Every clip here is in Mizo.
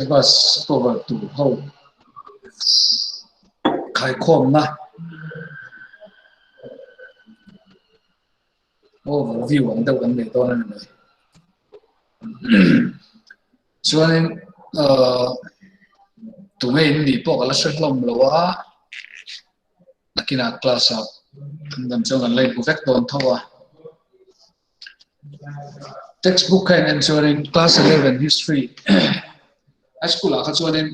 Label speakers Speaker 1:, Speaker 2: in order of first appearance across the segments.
Speaker 1: Syllabus cover tur ho khaikhawmna overview ang deuh kan nei dawn a ni mai. Chuanin ahh tunge in nih pawh ka la hre hlawm lo a, nakinah class ah an dam chuan kan la inhmu vek dawn tho a. Textbook kha in en chuanin class 11 history high school ah kha chuanin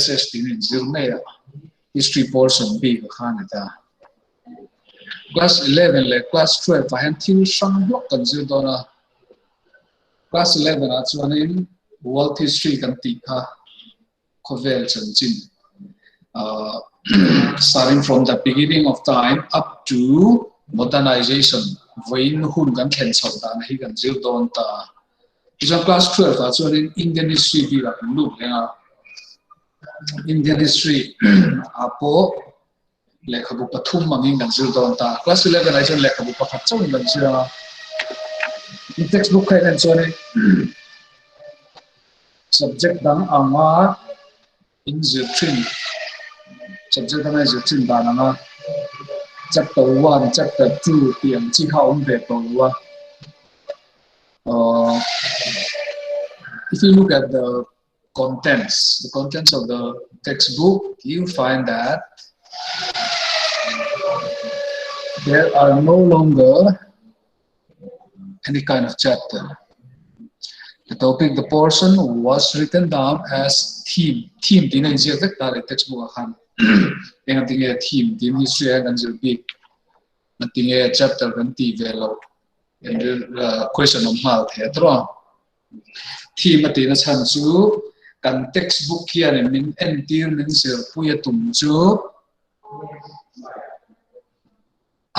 Speaker 1: SS tiin in zir ngei a, history portion bik a kha a ni ta. Class 11 leh class 12 ah hian thil hrang hlawk kan zir dawn a, class 11 ah chuanin world history kan tih kha khawvel chanchin uh, starting from the beginning of time up to modernization vawiin hun kan thlen chhoh dan hi kan zir dawn ta. Tichuan class 12 ah chuanin Indian history bikah kan lut reng a. Indian history ah pawh lehkhabu pathum angin kan zir dawn ta. Class 11 ah chuan lehkhabu pakhat chauhin kan zir ang a. In textbook kha en chuanin subject dang anga in zir thin subject danga in zir thin dan anga chapter 1 chapter 2 tih ang chi kha a awm ve tawh lo a. Uh, if you look at the contents, the contents of the textbook, you find that there are no longer any kind of chapter. The topic, the portion was written down as theme. Theme tin a inziak vek ta le textbook ah khan. Eng tinge theme tin history a kan zir bik. Na tinge chapter kan ti ve lo. Question awm nghal thei a tawh. Theme a tihna chhan chu kan textbook hianin min entir min zirpui a tum chu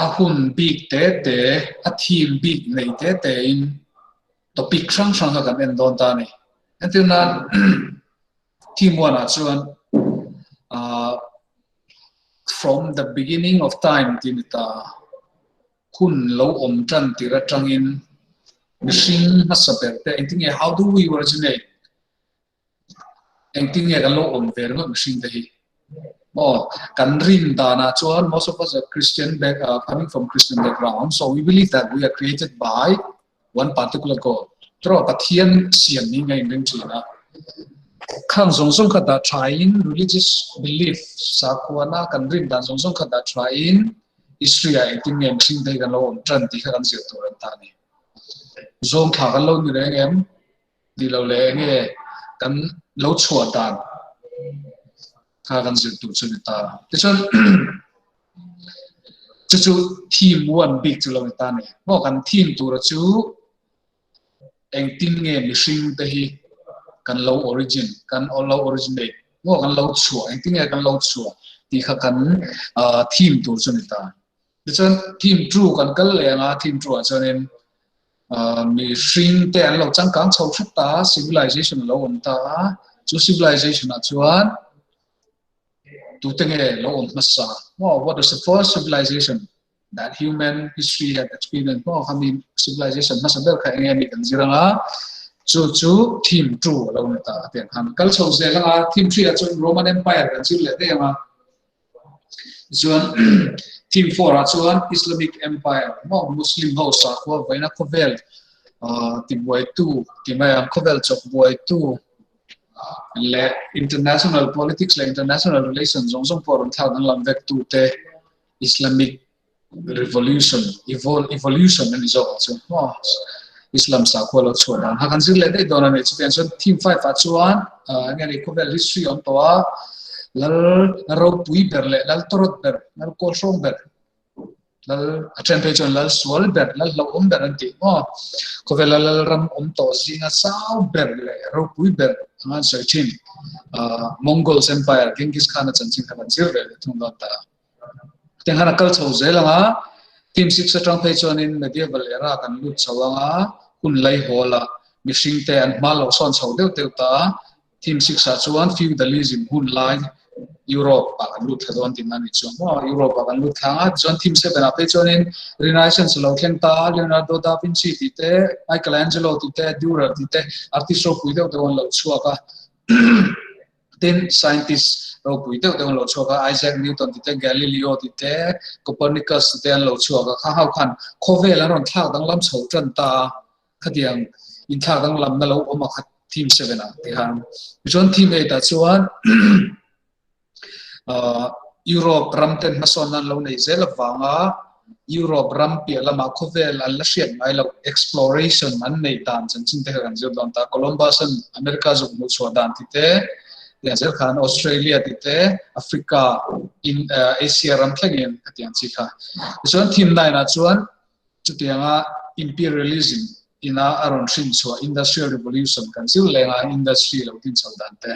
Speaker 1: a hun bik te te, a theme bik nei te te in topic hrang hrang kha kan en dawn ta a ni. Entir nan theme one ah chuan ah from the beginning of time tih a ni ta. Hun lo awm tan tir atangin mihring hmasa ber te engtin nge how do we originate engtin nge kan lo awm ve ringawt mihring te hi maw kan rin danah chuan most of us are Christian back uh, coming from Christian background so we believe that we are created by one particular God tro Pathian siam ni ngai ring thin a khang zawng zawng kha dah tha in religious belief sakhuana kan rin dan zawng zawng kha dah tha in History ah engtin nge mihring te hi kan lo awm tan tih kha kan zir tur an ta a ni. Zawng thla kan lo ni reng em? Tih lo leh enge kan lo chhuah dan kha kan zir tur chu ni ta. Tichuan chu chu theme one bik chu lo ni ta a ni. Maw kan theme tura chu engtin nge mihring te hi kan lo origin, kan lo originate maw kan lo chhuah, engtin nge kan lo chhuah tih kha kan theme tur chu ni ta. Tichuan theme two kan kal leh ang a, theme two ah chuanin mihring te an lo changkang chho hret ta a, civilization a lo awm ta a, chu civilization ah chuan tute nge lo awm hmasa maw, what is the first civilization that human history had experienced maw khami civilization hmasa ber kha enge ni kan zir anga chu chu theme 2 alo ni ta tiang khan kal chho zel anga theme 3 ah chuan Roman Empire kan zir leh daih anga chuan theme 4 ah chuan Islamic Empire maw Muslim ho sakhua vaina khawvel tibuaitu ti mai ang khawvel chawk buaitu leh international politics leh international relations zawng zawng pawh rawn thlak danglam vek tu te Islamic revolution evolution a ni zawk ang chu maw Islam sakhua lo chhuah dan kha kan zir leh daih dawn a ni chutiang chuan theme 5 ah chuan enge ni khawvel history awm tawh a lal ropui ber leh lal tawrawt ber lal kawl hrawng ber lal a then phei chuan lal sual ber lal hlauhawm ber an tih maw khawvel lal ram awm tawh zinga chau ber leh ropui ber anga an sawi thin Mongols Empire Genghis Khan a chanchin kha kan zir ve leh thung dawn ta. Tiang khan a kal chho zel ang a, Team 6 atang phei chuanin Medieval era kan lut chho ang a, hun lai hawl ah mihring te an hma lo sawn chho deuh deuh ta a, Team 6 ah chuan Feudalism hun lai Europe ah kan lut thla dawn tihna a ni chu maw, Europe ah kan lut thla ang a, tichuan Team 7 ah phei chuanin Renaissance a lo thleng ta a, Leonardo da Vinci tih te, Michelangelo tih te, Durer tih te, artist ropui deuh deuh an lo chhuak a. Tin, scientist ropui deuh deuh an lo chhuak a, Isaac Newton tih te, Galileo tih te, Copernicus tih te an lo chhuak a, kha ho khan khawvel an rawn thlak danglam chho tan ta a, khatiang inthlak danglamna lo awm a kha theme 7 ah ti khan. Tichuan theme 8 ah chuan Europe ram ten hmasawnna an lo nei zel avanga Europe ram piah lamah khawvel an la hriat ngai loh exploration an neih dan chanchin te kha kan zir dawn ta. Columbus an America zuk hmuh chhuah dan tih te, tiang zel khan Australia tih te, Africa, in Asia ram thlengin khatiang chi kha. Tichuan theme 9 ah chuan chutianga imperialism ina a rawn hrin chhuah industrial revolution kan zir leng a, industry lo din chho dan te.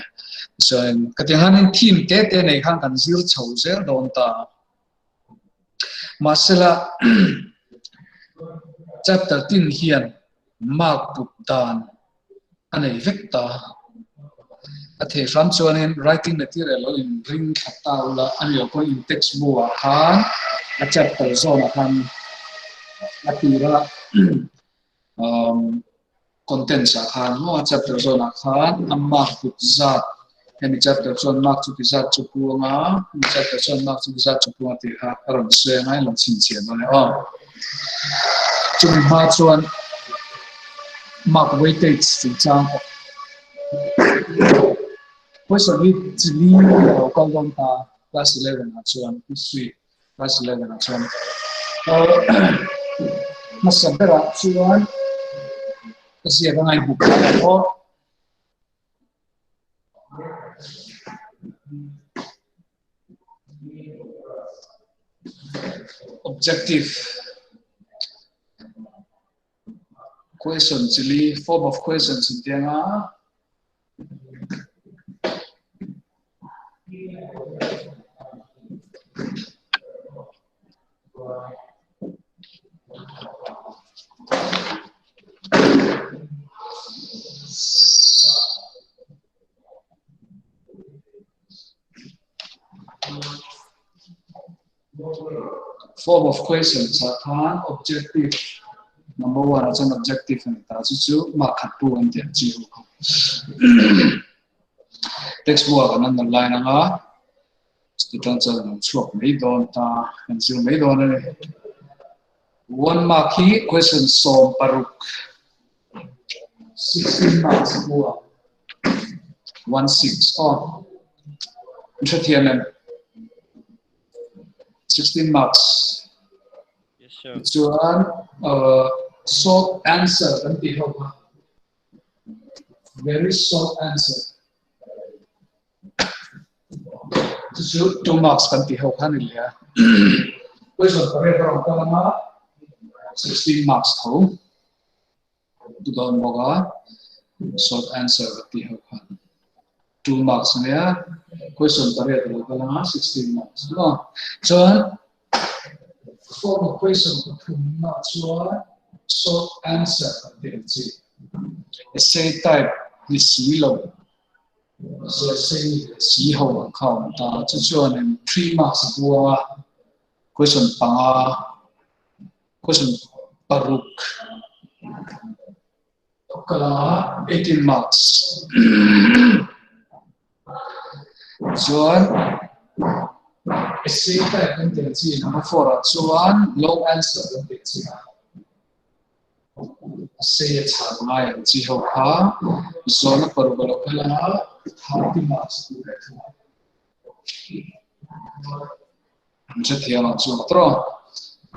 Speaker 1: Tichuan khatiang hianin theme te te nei khan kan zir chho zel dawn ta. Mahsela chapter tin hian mark put dan a nei vek ta. A theih hram chuanin writing material lo in ring thla ta ula a ni lo pawhin in text book ah khan a chapter zawn ah khan a tira contents ah khan maw a chapter zawn ah khan a mark put zat hemi chapter chuan mark chuti zat chu pu anga hemi chapter chuan mark chuti zat chu pu anga tih kha a rawn sawi anga in lo chhinchhiah dawn e aw. Chumi hma chuan mark weightage chungchang pawh question hi chi li a lo kal dawn ta class 11 ah chuan history class 11 ah chuan hmasa berah chuan ka ziak a ngaihmuk pawh Objective question chili form of questions in tianga Form of questions ah khan objective number one ah chuan objective a ni ta chu chu mark khat pu an tih ang chi ho kha. Textbook ah kan underline anga Chutiang chuan an chhuak mai dawn ta, an zir mai dawn a ni. One mark hi question 16, 16 marks a hmu a, one six aw. In hrethiam em? 16 marks.
Speaker 2: Yes, sir.
Speaker 1: Chuan short answer kan tih ho kha. Very short answer. Chu chu 2 marks kan tih ho kha ni leh a. Question pariat a rawn kal anga 16 marks tho tu dawn bawk a short answer kan tih ho khan 2 marks a nia question pariat a lo kal anga 16 marks maw chuan form of question pathum na chuan short answer kan tih ang chi essay type ni si lo Zirhsei leh si ho ang kha a awm ta. Chu chuanin 3 marks a buang a, question panga, question paruk a kal anga 18 marks. Chuan essay type kan tih ang chi number 4 ah chuan long answer kan tih ang chi a. A sei a chhan ngai ang chi ho kha zawhna paruk a lo kal anga 30 marks a tih leh thung a. An hrethiam ang chu ang tawh.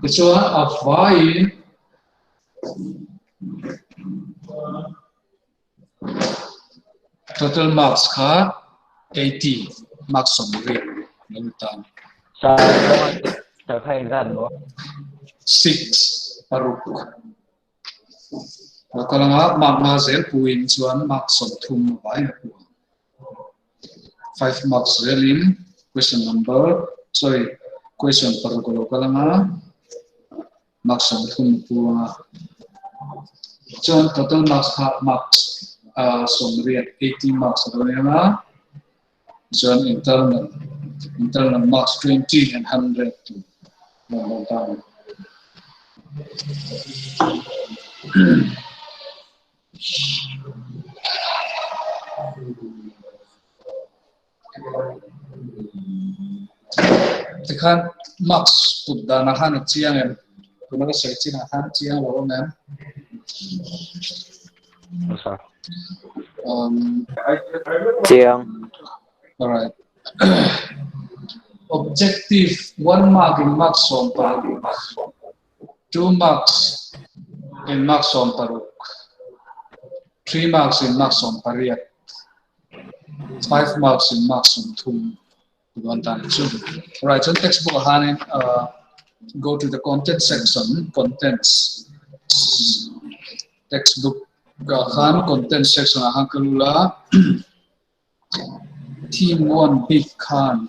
Speaker 1: Tichuan a vaiin total marks kha 80 marks 80 lo ni ta.
Speaker 2: Sa sir kha engzat maw?
Speaker 1: 6 paruk. Lo kal anga mark nga zel puin chuan mark 30 a vai a pu ang. 5 marks zelin question number sorry question paruk lo kal anga mark 30 a pu anga chuan total marks kha marks 80 80 marks a lo ni anga chuan internal internal marks 20 and 100 tu lo dawn ta ani. Tikhan marks put danah khan a chiang em? Tuna ka sawi chinah khan chiang lo awm em?
Speaker 2: Chiang.
Speaker 1: Alright. Objective one mark in mark 16, 2 marks in mark 16, 3 marks in mark 18, 5 marks in mark 30. Tuan tan chu. Alright, chuan textbook ah khanin go to the content section, contents. Textbook ah khan content section ah khan ka lut a. Theme 1 bik khan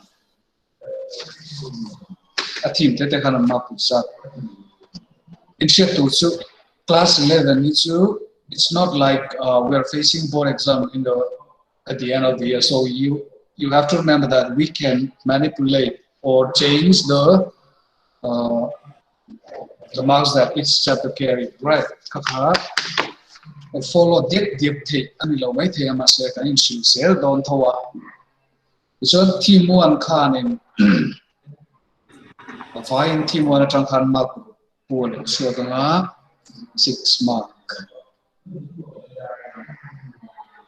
Speaker 1: a theme te te khan an mark put zat. Inhriat tur chu class 11 hi chu it's not like we are facing board exam in the at the end of the year. So you have to remember that we can manipulate or change the marks that each chapter carry. Right. Kha follow dip dip thei ani lo mai thei ama se kan in sil sel don thowa. Chuan theme 1 khanin a fine theme 1 atang khan mark pul chuakanga 6 mark.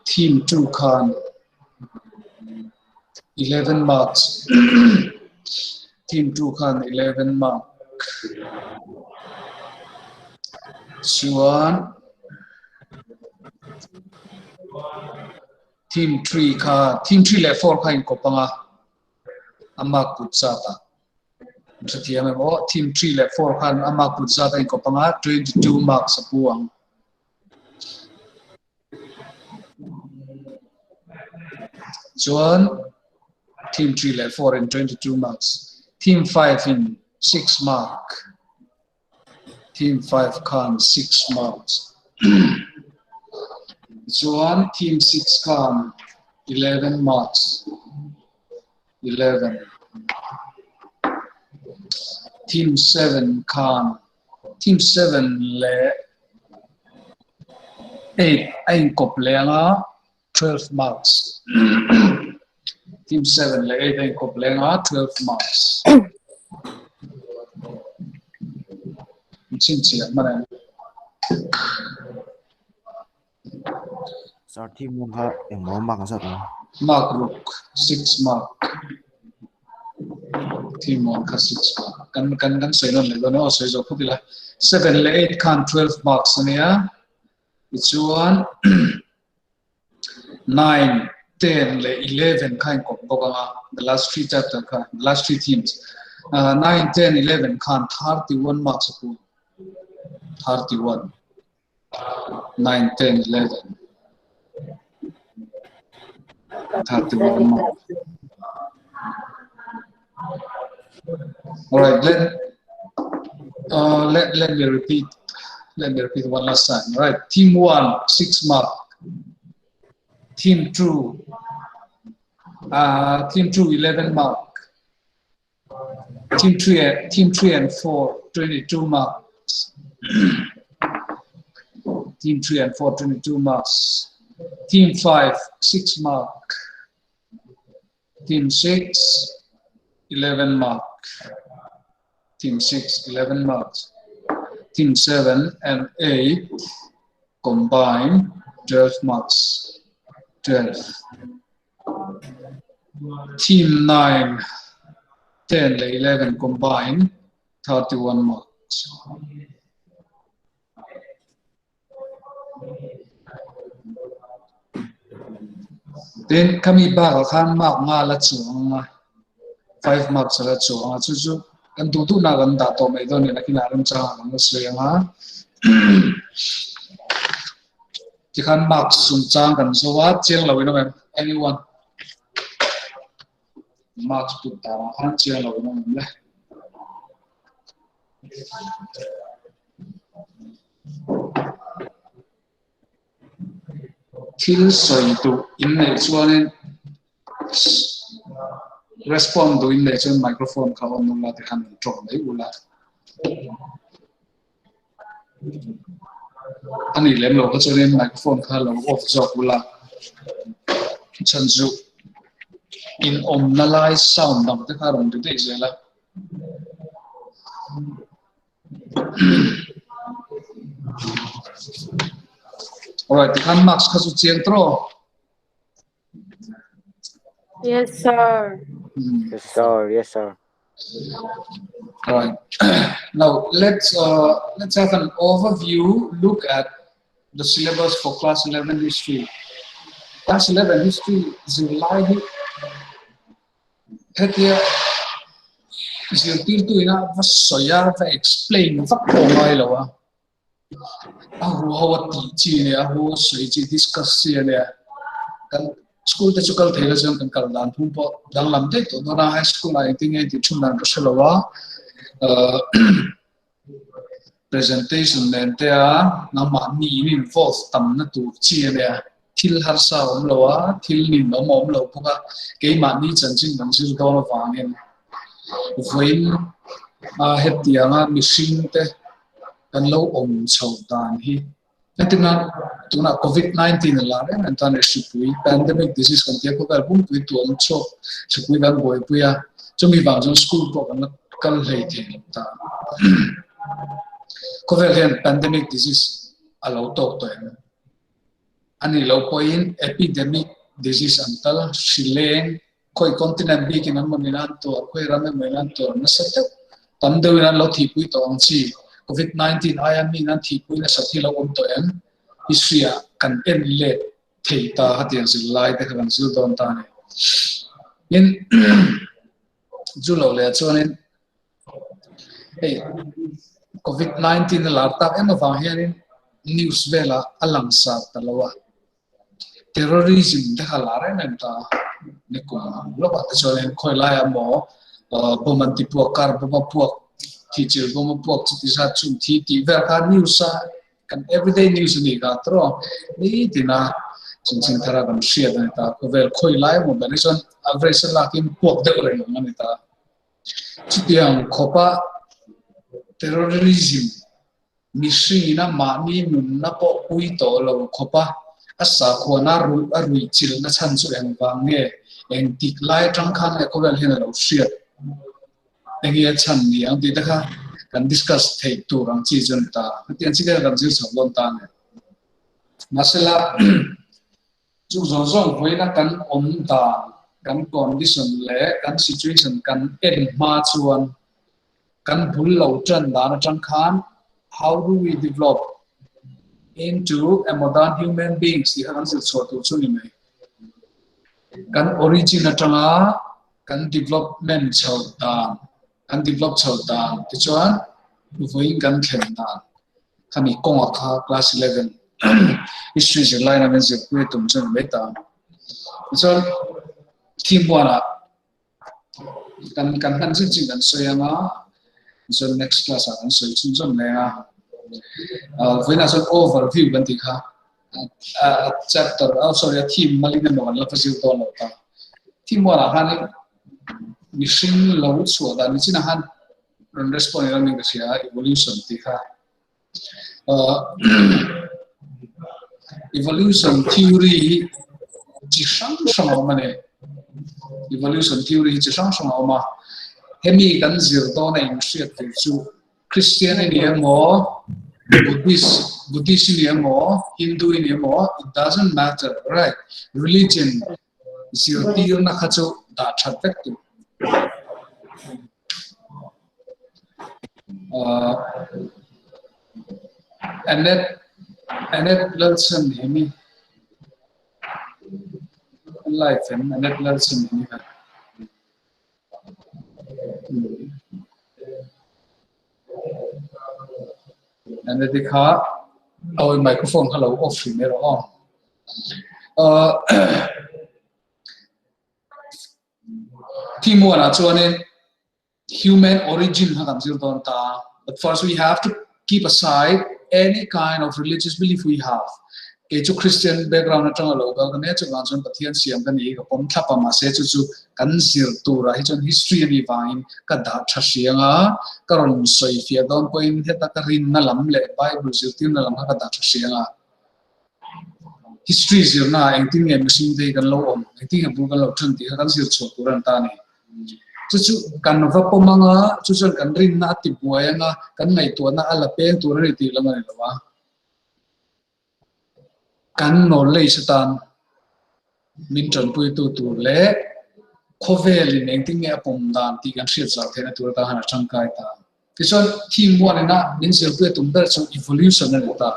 Speaker 1: Theme 2 khan 11 marks. Theme 2 khan 11 mark. Chuan theme 3 kha theme 3 le 4 kha in kopanga ama put zata. Thiam em aw theme 3 le 4 khan ama put zata in kopanga 22 marks apuang. Chuan theme 3 le 4 in 22 marks. Theme 5 in 6 mark. Theme 5 khan 6 marks. Chuan theme 6 khan 11 marks. 11. Theme 7 khan theme 7 le 8 ain kop lenga 12 marks. Theme 7 le 8 ain kop lenga 12 marks. Chin chia mana.
Speaker 3: Sir, theme 1 kha engmaw mark zat a?
Speaker 1: Mark ruk 6 mark. Theme 1 kha 6 mark. Kan kan kan soi non le no soi zo phutila. 7 le 8 khan 12 marks ania. Chuan 9, 10 le 11 khan kop bokanga the last three chapter kha the last three themes. 9, 10, 11 khan 31 marks apu. 31. 9, 10, 11. 31 marks. All right, let me repeat. Let me repeat one last time. All right, theme 1, 6 mark. Theme 2, theme 2, 11 mark. Theme 3, theme 3 and 4, 22 marks. Theme 3 and 4, 22 marks. Theme 5, 6 mark. Theme 6, 11 mark. Theme 6, 11 marks. Theme 7 and 8 combined 12 marks. 12. Theme 9, 10, 11 combined 31 marks. Then kami ba khan mark nga la chuang 5 marks la chuang chu chu kan du du na kan da to mai don ni na kina ram cha kan la suanga ti khan marks sun chang kan zo wa chiang lo ino anyone marks put ta khan chiang lo ino le thil soi tu in nei chuanin respond tu in nei chuan microphone kha on ula ti khan drop mai ula ani lem lo kha chuanin microphone kha lo off zawk ula chan chu in om na lai sound dang te kha ron ti dei zela. Alright, tikhan marks kha chu chiang tro.
Speaker 4: Yes, sir.
Speaker 2: Yes, sir. Yes, sir.
Speaker 1: Alright. Now let's let's have an overview look at the syllabus for class 11 history. Class 11 history zirlai hi hetia zirtirtu ina va sawi a va explain vak pawh ngai lo a. A hu ho a tih chi a nia, a hu a sawi chi discuss chi a nia. Kan school te chu kal thei la chuan kan kal dan phung pawh danglam daih tawh dawn a, high school ah engtin nge tih thun dan ka hre lo a. Presentation nen te a nangmah ni in involve tamna tur chi a nia. Thil harsa a awm lo a, thil ninawm a awm lo bawk a, keimahni chanchin kan zir dawn avangin vawiin a hetianga mihring te kan lo awm chho dan hi entirna tunah covid 19 a lar em em tan leh hripui pandemic disease kan tia khawvel pumpui tuam chhuak hripui kan buaipui a, chumi vang chuan school pawh kan la kal hlei thei lo ta. Khawvel hian pandemic disease a lo tawk tawh em? A nih loh pawhin epidemic disease an tal, hri leng, khawi continent bikin an mawnin an tuar, khawi ram emaw in an tuar nasa deuh, tam deuhin an lo thihpui tawh ang chi. Covid 19 aia miin an thihpui nasat hi lo awm tawh em? History ah kan en let thei ta hetiang zirlai te kha kan zir dawn ta a ni. Tin, chu lo leh chuanin hei covid 19 a lar tak em avang hianin news velah a langsar ta lo a, terrorism te kha lar em em ta a, nikum lawkah te chuanin khawi laiah maw bomb an ti puak, car bomb a puak, thihchilh bomb a puak chuti zat chung thi tih vel kha news a kan everyday news a nih kha tawh nitin a chanchin thar a kan hriat a ni ta, khawvel khawi lai emaw ber hi chuan average a lakin puak deuh reng ang a ni ta. Chutiang khawpa terrorism mihringina mahni nunna pawh pui tawh lo khawpa a sakhuana a ruih chilhna chhan chu engvang nge, engtik lai atang khan nge khawvel hian a lo hriat, enge a chhan ni ang tih te kha kan discuss theih tur ang chi chu a ni ta. Hetiang chi te kha kan zir chho dawn ta a ni. Mahsela. Chu zawng zawng vawiina kan awm dan, kan condition leh kan situation kan en hma chuan kan bul lo tan dan atang khan how do we develop into a modern human beings tih kha kan zir chhuah tur chu ni mai. Kan origin atanga kan development chho dan, kan develop chho dan tichuan vawiin kan thlen dan. Khami kawnga kha class 11 history zirlai in an zirpui tum chu a ni mai ta. Tichuan theme muanah kan kan hman chin chin kan sawi anga tichuan next class ah kan sawi chhunzawm leng a. Vawiinah chuan overview kan tih kha a chapter oh sorry a theme malin emaw kan la va zir dawn lo ta. Theme muanah khanin mihring lo chhuah dan nichinah khan rawn respond in aning ka hria evolution tih kha evolution theory hi chi hrang hrang a awm a ni evolution theory hi chi hrang hrang a awm a hemi kan zir dawn a inhriat tur chu Christian i ni emaw Buddhist Buddhist i ni emaw Hindu i ni emaw it doesn't matter right religion zirtirna kha chu dah that vek tur. Uh, Annette Annette Lalson hi mi life em Annette Lalson hi mi Annette kha oi microphone kha lo off hrim erawh aw. Uh, Timuana chuanin human origin kha kan zir dawn ta. But first we have to keep aside any kind of religious belief we have. Kei chu Christian background atanga lo kal ka nia chuvang chuan Pathian siam ka ni ka pawm thlap a mahse chu chu kan zir turah hi chuan history a nih vangin ka dah tha hriang a, ka rawn sawi fiah dawn pawhin heta ka rinna lam leh Bible zirtirna lam kha ka dah tha hriang a. History zirna ah engtin nge mihring te hi kan lo awm, engtin nge bul kan lo tan tih kha kan zir chhuah tur a ni ta a ni. Chu chu kan va pawm anga, chu chuan kan rinna a ti buai anga, kan ngaihtuahna a la peng tur a ni tih lam a ni lo a. Kan knowledge atan min tanpuitu tur leh khawvelin engtin nge a pawm dan tih kan hriat zau theihna tur atan khan a tangkai ta. Tichuan theme one ina min zirpui a tum ber chu evolution a ni ta.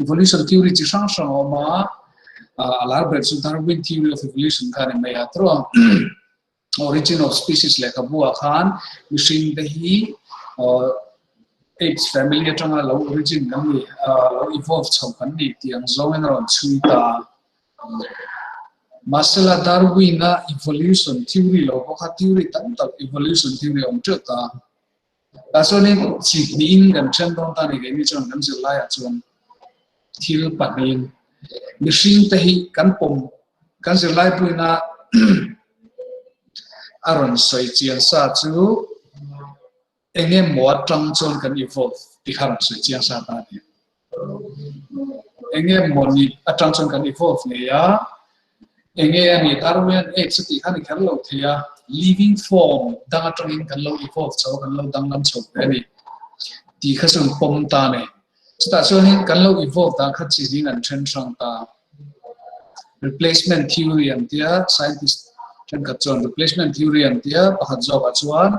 Speaker 1: Evolution theory chi hrang hrang a awm a, a lar ber chu Darwin theory of evolution kha a ni mai a. Origin of Species lehkhabu ah khan mihring te hi apes family atanga lo origin kan ni, lo evolve chho kan ni tih ang zawngin a rawn chhui ta. Mahsela Darwin-a evolution theory lo bawk kha theory tam tak evolution theory a awm teuh ta. Tah chuanin chi hnihin kan then dawn ta a ni keini chuan kan zirlaiah chuan thil pahnihin mihring te hi kan pawm kan zirlai puina a rawn sawi chian sa chu eng emaw atang chuan kan evolve tih kha a rawn sawi chiang sa ta a ni. Eng emaw ni atang chuan kan evolve ngei a, eng nge a nih Darwin age a tih kha ni kher lo thei a, living form dang atangin kan lo evolve chho a, kan lo danglam chho ve a ni tih kha chuan pawm ta a ni. Chutah chuanin kan lo evolve dan kha chi ding an then hrang ta. Replacement theory an tia, scientist thenkhat chuan replacement theory an tia, pakhat zawkah chuan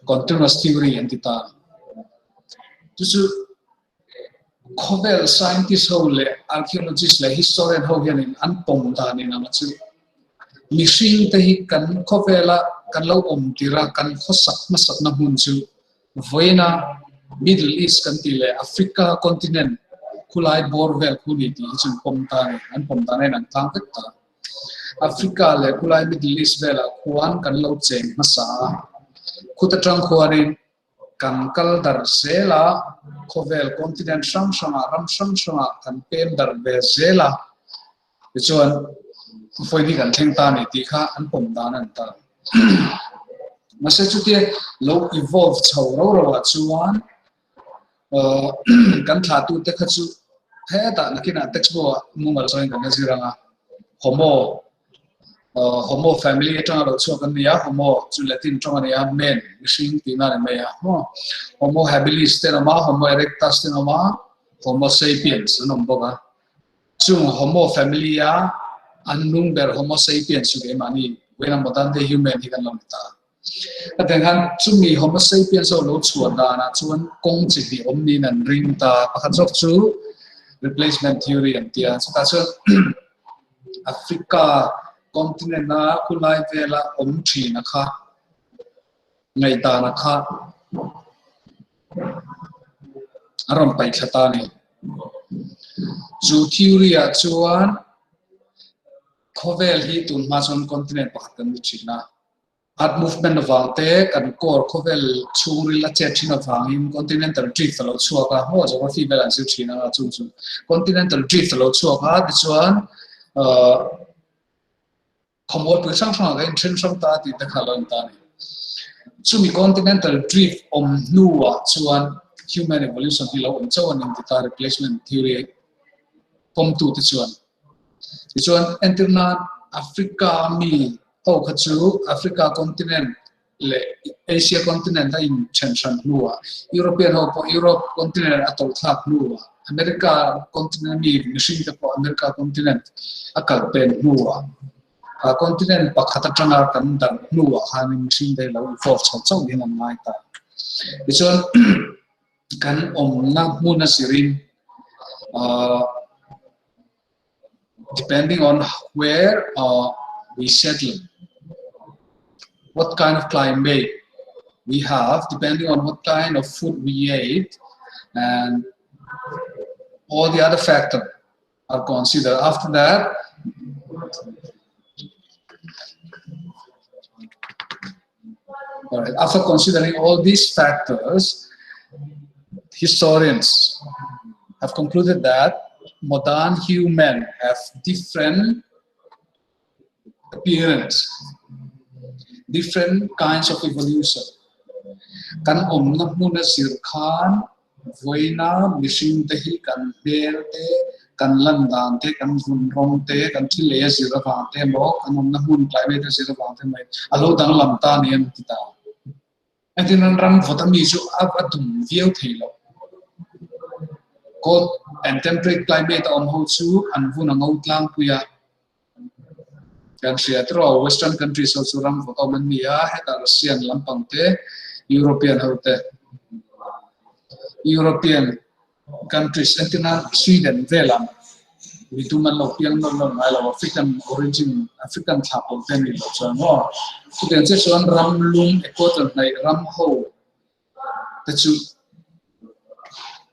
Speaker 1: Continuous theory an ti ta. Chu chu khawvel scientist ho leh archaeologist leh historian ho hianin an pawm dan in anga chu mihring te hi kan khawvela kan lo awm tir a, kan khawsak hmasakna hmun chu vawiina Middle East kan tih leh Africa continent khulai bawr vel khu ni tih hi chu an pawm ta a ni. An pawm dan a inang tlang vek ta. Africa leh khulai Middle East velah khuan kan lo cheng hmasa a, khut atang khuanin kan kal darh zel a, khawvel continent hrang hrangah, ram hrang hrangah kan pem darh ve zel a, tichuan vawiin hi kan thleng ta a ni tih kha an pawm dan a ni ta. Mahse chutia lo evolve chho ro ro ah chuan Kan thlatute kha chu hetah nakinah textbook ah mumal zawngin kan la zir ang a, Homo, Homo family atanga lo chhuak an ni a, Homo chu Latin tawng a ni a, man, mihring tihna a ni mai a, Homo habilis te an awm a, Homo erectus te an awm a, Homo sapiens an awm bawk a. Chung Homo family a an nung ber Homo sapiens chu keimahni, vawiin a modern day human hi kan lo ni ta. Ka teng khan chumi Homo sapiens ho lo chhuah danah chuan kawng chi hnih awm niin an ring ta. Pakhat zawk chu replacement theory an ti a. Chutah chuan Africa continent a khulai vela awm thin a kha ngaihdan a kha a rawn paih thla ta a ni. Chu theory ah chuan khawvel hi tun hma chuan continent pakhat kan ni thin a. Earth movement avang te kan core khawvel chhungril a chet thin avangin continental drift a lo chhuak a, maw geography vel an zir thin a chung chu continental drift a lo chhuak a tichuan khawmualpui hrang hrangah kan inthen hrang ta tih te kha a lo in ta a ni. Chumi continental drift awm hnuah chuan human evolution hi lo awm chauh a ni ti ta replacement theory pawmtute chuan. Tichuan entirna Africa mi ho kha chu Africa continent leh Asia continent a inthen hran hnuah European ho pawh Europe continent a tawlh thlak hnuah America continent mi mihring te pawh America continent a kal pen hnuah a continent pakhat atanga kan darh hnuah khanin mihring te lo evolve chho chauh hian an ngai ta. Tichuan kan awmna hmun a zirin depending on where we settle, what kind of climate we have, depending on what kind of food we ate, and all the other factors are considered. After that, all right, after considering all these factors, historians have concluded that modern human have different appearance, different kinds of evolution. Kan awmna hmuna zir khan vawiina mihring te hi kan hmel te, Kan lan dan te, kan vun rawng te, kan thil ei a zir avang te emaw, kan awmna hmun climate a zir avang te mai a lo danglam ta ni an ti ta. Engtin an ram vawt ami chu a va dum viau thei lo. Cold and temperate climate a awm ho chu an vun a ngo tlangpui a. Kan hria tiraw western countries ho chu ram vawt awm an ni a, hetah Russian lampang te, European ho te, European countries entirna Sweden velah mi tum an lo piang nawlh nawlh ngai lo, African origin, African thlah pawlh te an nih loh chuan maw. Chutiang chiah chuan ram lum equator hnaih ram ho te chu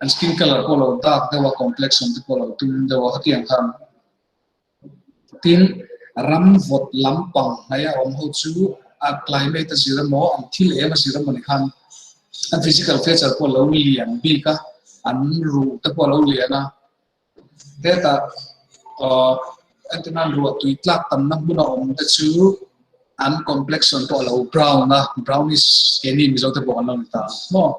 Speaker 1: an skin color pawh lo dark deuh a, complexion te pawh lo tum deuh a, hetiang khan Tin, ram vawt lampang hnaih a awm ho chu a climate a zir emaw, an thil em a zir emaw ni khan an physical feature pawh a lo lian bik a, an ruh te pawh a lo lian a. Hetah entirnan ruah tui tlak tamna hmun a awm te chu an complexion pawh a lo brown a, brownish keini Mizo te pawh kan lo ni ta maw?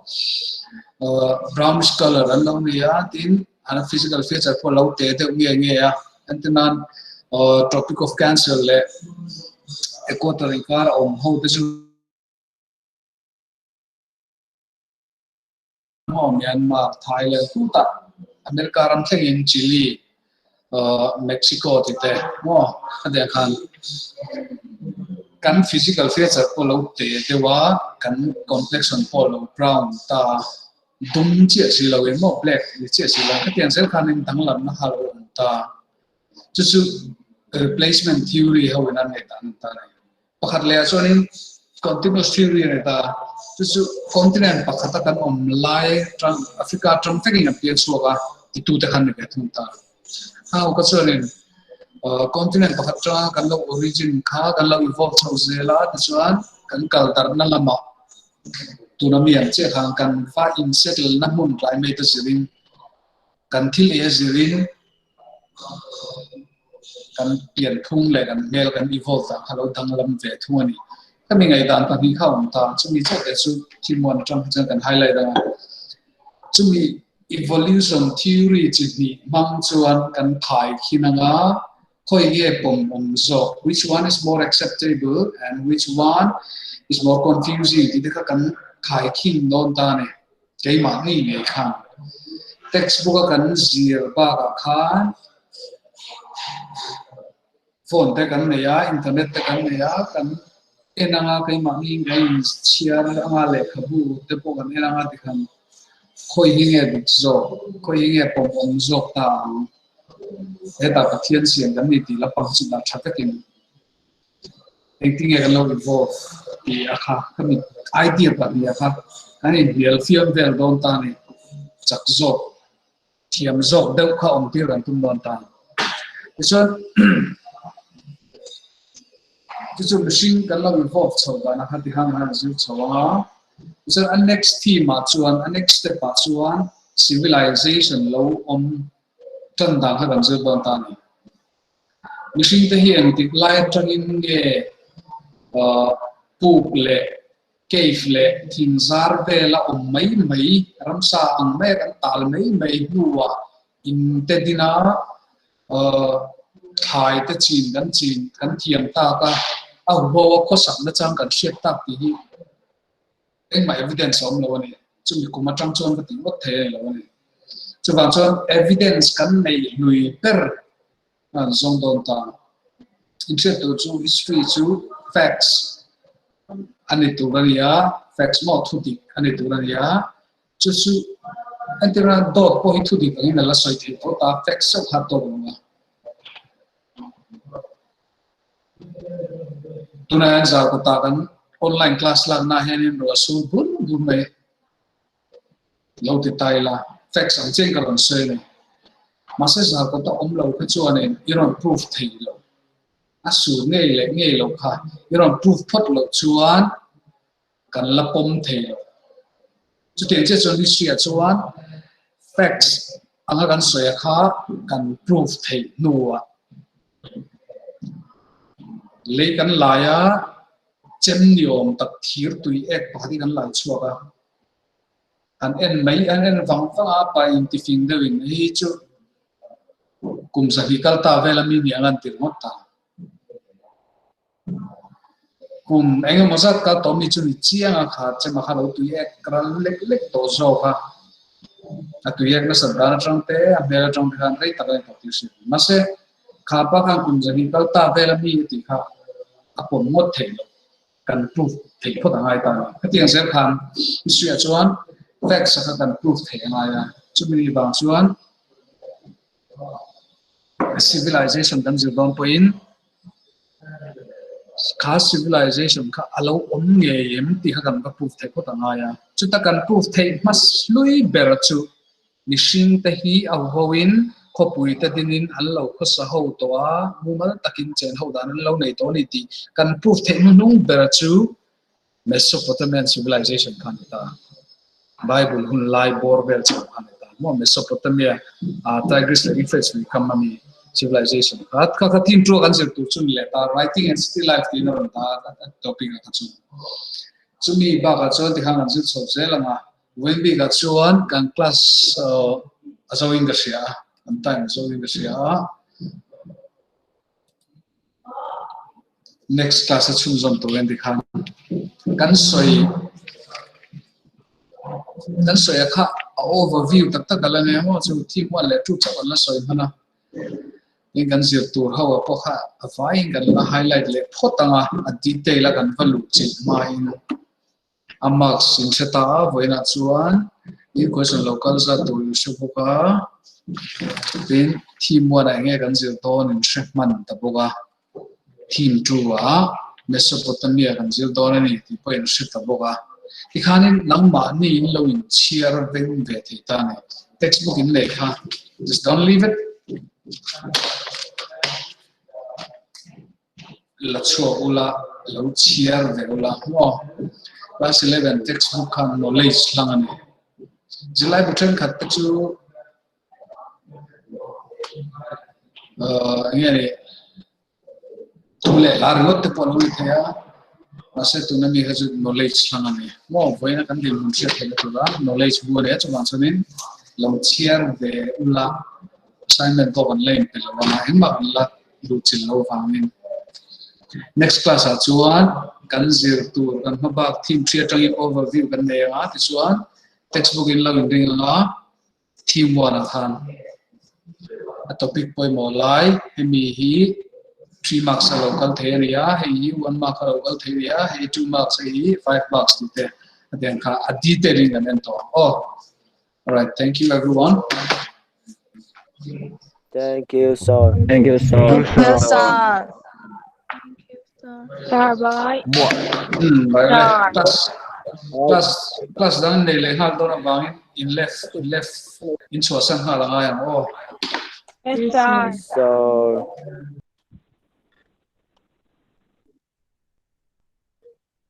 Speaker 1: Brownish color an lo ni a, tin an physical feature pawh a lo te deuh nge nge a. Entirnan Tropic of Cancer leh Equator inkar a awm ho te chu Myanmar, Thailand tutah America ram thlengin Chile, Mexico ti te maw hetiang khan kan physical feature pawh lo te deuh a, kan complexion pawh lo brown ta a. Dum chiah si lo in maw black ni chiah si lo hetiang zel khan in danglamna kha lo awm ta. Chu chu replacement theory ho in an ngaihdan an ta a ni. Pakhat leh ah chuanin continuous theory a ni ta. Chu chu continent pakhata kan awm lai tang Africa tang vekin an piang chhuak a titute khan ni ve thung ta. Hau ka chuanin continent pakhat tanga kan lo origin kha kan lo evolve chho zel a tichuan kan kal darhna lamah Tuna mi ang chiah khan kan fa in settle na hmun climate a zirin kan thil ei a zirin kan pianphung leh kan hmel kan evolve dan kha lo danglam ve thung a ni. Ka mi ngaihdan pahnih kha a awm ta, chumi chauh te chu thilmuan atang kha chuan kan highlight ang a. Chumi evolution theory chi hnih hmang chuan kan thai khin ang a, Khawi nge pawm awm zawk? Which one is more acceptable and which one is more confusing tih te kha kan khaikhin dawn ta a ni. Keimahni ngei khan textbook a kan zir bakah khan phone te kan nei a, internet te kan nei a, kan en anga keimahni kan inchhiar anga lehkhabu te pawh kan en anga tikhan khawi hi nge dik zawk, khawi hi nge pawm awm zawk ta ang. Hetah Pathian siam kan ni tih la pang chu dah tha vekin engtinge kan lo evolve tih a kha ka mit idea pahnih a kha kan inhnial fiam vel dawn ta ni chak zawk thiam zawk deuh kha awm tir kan tum dawn ta tichuan chu chu mihring kan lo evolve chho dan a kha ti hang han zir chho a tichuan a next theme ah chuan a next step ah chuan civilization lo awm Tan dan kha kan zir dawn ta a ni. Mihring te hi engtik lai atangin nge puk leh cave leh thing zar vela awm mai mai, ramsa ang mai a kan tal mai mai hnuah in te dina thlai te chin kan chin kan thiam tak a, a huho a khawsak nachang kan hriat tak tih hi engmah evidence a awm lo a ni. Chumi kum atang chuan ka tih ngawt thei a ni lo a ni. Chuvang chuan evidence kan neih hlui ber an zawng dawn ta. Inhriat tur chu history chu facts a ni tur a ni a, facts maw thu dik a ni tur a ni a. Chu chu entirna dawt pawh hi thu dik angin a la sawi theih tawh ta, facts chauh kha a tawk lo a. Tunah hian zar kawtah kan online class lakna hianin ruah sur bur bur mai lo ti ta ila facts ang chiang ka rawn sawi a ni. Mahse zar kawta awm lo kha chuanin i rawn proof thei lo. A sur ngei leh ngei lo kha i rawn proof phawt loh chuan kan la pawm thei lo. Chutiang chiah chuan history ah chuan facts anga kan sawi a kha kan proof theih hnuah lei kan lai a, chem ni awm tak thir tui ek pakhat hi kan lai chhuak a, an en mai an en vang vang a, pa intifing deuhin hei chu. Kum 200 kal ta vela mi ni angan tir ngot ta. Kum engemaw zat kal tawh mi chu ni chiang a kha chema kha lo tui ek ral lek lek tawh zawk a. A tui ek nasat dan atang te a hmel atang te khan rei tak a ni tawh tih hriat a ni. Mahse kha pa khan kum 200 kal ta vela mi a tih kha a pawm ngawt theih loh. Kan proof theih phawt a ngai ta a ni. Hetiang zel khan history ah chuan facts a kha kan proof theih a ngai a. Chumi ni vang chuan civilization kan zir dawn pawhin kha civilization kha a lo awm ngei em tih kha kan va proof theih phawt a ngai a. Chuta kan proof theih hmaslui ber chu mihring te hi a huhoin khawpui te dinin an lo khawsa ho tawh a, mumal takin chen ho dan an lo nei tawh a ni tih kan proof theih hnuhnung ber chu Mesopotamian civilization kha a ni ta. Bible hun lai bawr vel chho kha a ni ta. Maw Mesopotamia, Tigris leh Euphrates lui kam ami civilization kha. Kha kha team tua kan zir tur chu ni leh ta. Writing and city life tiin a rawn ta a topic a kha chu. Chumi bakah chuan tikhan kan zir chho zel ang a. Vawiin bikah chuan kan class a zo in ka hria a, kan time a zo in ka hria a. Next class a chhunzawm tur en tikhan kan sawi kan sawi a kha a overview tak tak ala nia maw chu theme 1 leh 2 chauh an la sawi hman a tin kan zir tur ho ah pawh kha a vaiin kan la highlight leh phawt ang a a detail a kan va luh chilh hmain a marks in hre ta a vawiinah chuan new question lo kal zat tur in hre bawk a tin theme 1 ah enge kan zir dawn in hre hman ta bawk a theme 2 ah Mesopotamia kan zir dawn a ni tih pawh in hre ta bawk a tikhanin nangmahni in lo in chhiar veng ve thei ta a ni textbook in nei kha just don't leave it La chhuak ula, lo chhiar ve ula maw? Class 11 textbook khan knowledge hlang a ni. Zirlai bu thenkhat te chu eng nge ni thu leh hla ringawt te pawh a lo ni thei a, mahse tuna mi kha chu knowledge hlang a ni. Maw vawiina kan dinhmun hriat theihna tura knowledge bu a ni a, chuvang chuanin lo chhiar ve ula assignment pawh kan la inpe lo ang a, engmah kan la luhchilh lo vangin next class ah chuan kan zir tur kan hma bak theme 3 atangin overview kan nei anga tichuan textbook in lo in ring anga theme 1 ah khan a topic pawimawh lai hemi hi 3 marks a lo kal thei a ni a hei hi 1 mark a lo kal thei a ni a hei 2 marks hei hi 5 marks tih te a tiang kha a detail in kan en tawh ang aw. Alright, thank you everyone.
Speaker 2: Thank you, sir.
Speaker 5: Thank you, sir.
Speaker 4: Thank you, sir. Sir, bye.
Speaker 1: Bye. Class, class, class dang nei leh nghal dawn avangin in left, in left, in chhuahsan nghal a ngai ang aw.
Speaker 4: Yes, sir.
Speaker 2: Sir.